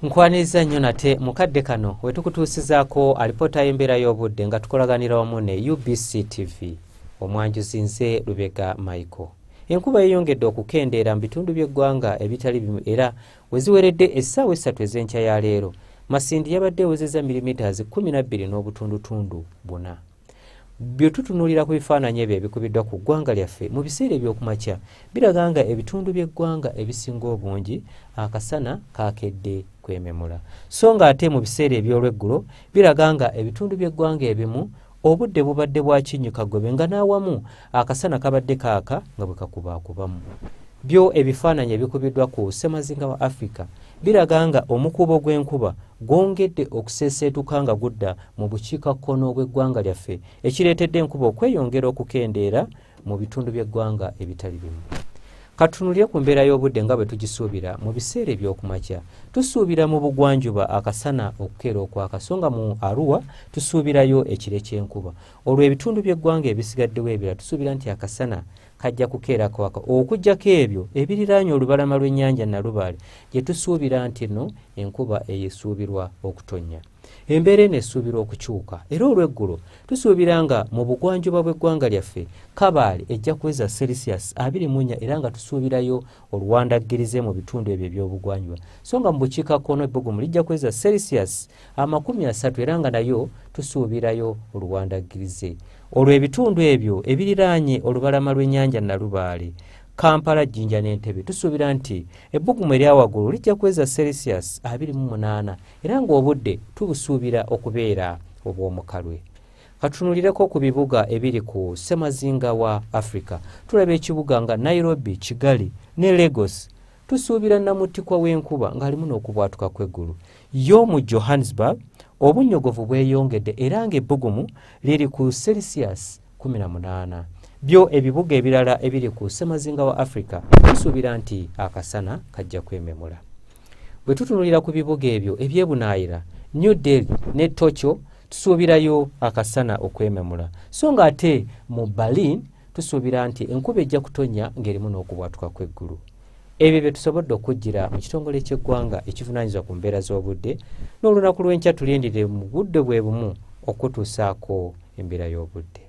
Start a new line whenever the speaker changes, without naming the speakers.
Nkwaniriza nnyo nate mukadde kano we tukutuusizaako alipoota y'embeera y'obudde nga tukolaganira wamu ne UBC TV. Omwanjuzi nze Lubega Michael. Enkuba yeeyongedde okukendeera mu bitundu by'eggwanga ebitali bimu era we ziweredde essaawa 3 ez'enkya ya leero, Masindi yabadde ewezezza milimita 12.4. Bye tutunuulira ku bifaananyi ebyo ebikubiddwa ku ggwanga lyaffe mu biseera eby'okumakya biraga nga ebitundu by'eggwanga ebisinga obungi akasana kakedde kwememula. So ng'ate mu biseera eby'olweggulo biraga nga ebitundu by'eggwanga ebimu obudde bubadde bwa kinnyikagobe nga n'awamu akasana kabadde kaaka nga bwe kakubaakubamu. Byo ebifaananyi ebikubiddwa ku ssemazinga wa Africa biraga nga omukuubo gw'enkuba gwongedde okuseeseetuka nga gudda mu bukiikakkono bw'eggwanga lyaffe, ekireetedde enkuba okweyongera okukendeera mu bitundu by'eggwanga ebitali bimu. Katutunulire ku mbeera y'obudde nga bwe tugisuubira mu biseera eby'okumakya. Tusuubira mu bugwanjuba akasana okukeera okwaka, so nga mu Arua tusuubirayo ekire ky'enkuba. Olwo ebitundu by'eggwanga ebisigaddewo ebirala tusuubira nti akasana kajja kukeera kwaka, okuggyako ebyo ebiriraanye olubalama lw'ennyanja Nalubaale gye tusuubira nti nno enkuba esuubirwa okutonnya. Embeera eno esuubirwa okukyuka era olw'eggulo tusuubira nga mu bugwanjuba bw'eggwanga lyaffe Kabaale ejja kuweza Celsius 24 era nga tusuubirayo oluwandaggirize mu bitundu ebyo eby'obugwanjuba. So nga mu bukiikakkono ebbugumu lijja kuweza Celsius 30 era nga nayo tusuubirayo oluwandaggirize. Olwo ebitundu ebyo ebiriraanye olubalama lw'ennyanja Nalubaale, Kampala, Jinja n'Entebbe tusuubira nti ebbugumu erya waggulu lijja kuweza Celsius 28 era ng'obudde tubusuubira okubeera obw'omukalwe. Katutunulireko ku bibuga ebiri ku ssemazinga wa Africa. Tulaba ekibuga nga Nairobi, Kigali ne Lagos. Tusuubira namutikwa w'enkuba ng'alimu n'okubwatuka kw'eggulu. Yo mu Johannesburg obunnyogovu bweyongedde era ng'ebbugumu liri ku Celsius 18. Byo ebibuga ebirala ebiri ku ssemazinga wa Africa tusuubira nti akasana kajja kwememula. Bwe tutunulira ku bibuga ebyo ebyebunaayira, New Delhi ne Tokyo tusuubirayo akasana okwememula. So ng'ate mu Berlin tusuubira nti enkuba ejja kutonnya ng'erimu n'okubwatuka kw'eggulu. Ebyo bye tusobodde okujjira mu kitongole ky'eggwanga ekivunaanyizibwa ku mbeera z'obudde, n'olunaku lw'enkya tulindire mu budde bwe bumu okutuusaako embeera y'obudde.